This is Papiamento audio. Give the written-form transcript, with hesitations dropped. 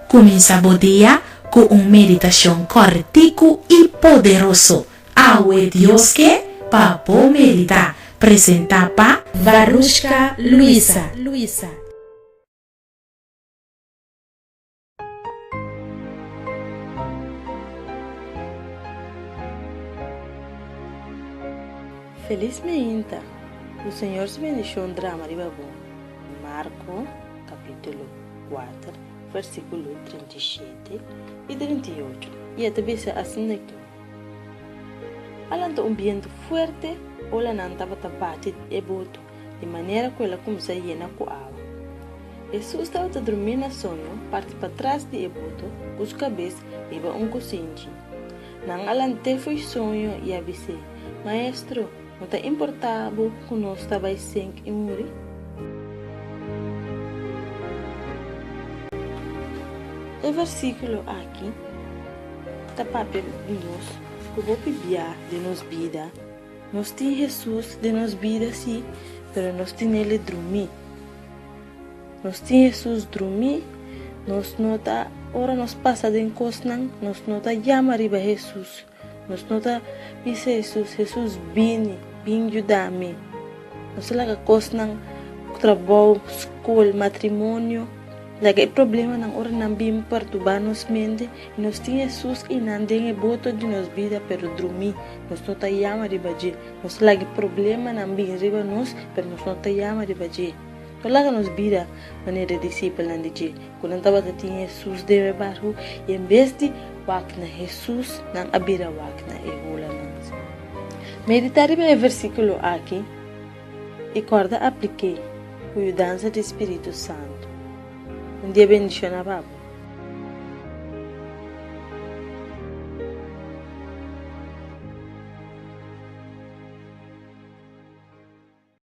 Kuminsá bo dia ku un meditashon kòrtiku i poderoso. Awe Dios ke pa bo meditá. Presentá pa Varushka Luisa. Felis meinta! Ku Señor su bendishon drama riba bo. Marko kapítulo kuater versíkulo 37 i 38 i e ta bisa asina aki, A lanta un bientu fuerte, olanan tabata bati e boto, di manera ku el a kuminsá yena ku awa. Hesus tabata drumí na soño parti patras di e boto ku su kabes riba un kusinchi. Nan a lant'é fo'i soño i a bis'é, Maestro, no ta importá bo ku nos ta bai sink i muri? E versíkulo aki ta papia di nos ku hopi bia den nos bida. Nos tin Hesus den nos bida sí, pero nos tin'El drumí. Nos tin Hesus drumí, nos no ta, ora nos pasa den kosnan, nos no ta yama riba Hesus. Nos no ta bisa Hesus, Hesus bini, bin yuda mi. Nos ta laga kosnan, trabou, skol, matrimonio, laga e problemanan ora nan bin perturbá nos mente i nos tin Hesus i nan den e boto di nos bida pero drumí. Nos no ta yama riba dje. Nos ta laga e problemanan bin riba nos, pero nos no ta yama riba dje. No laga nos bira manera e disipelnan di dje, ku nan tabata tin Hesus den e barku i en bes di wak na Hesus, nan a bira wak na e holanan. Meditá riba e versíkulo aki i kòrda aplik'é ku yudansa di spiritu santu. Un dia bendishoná pa bo.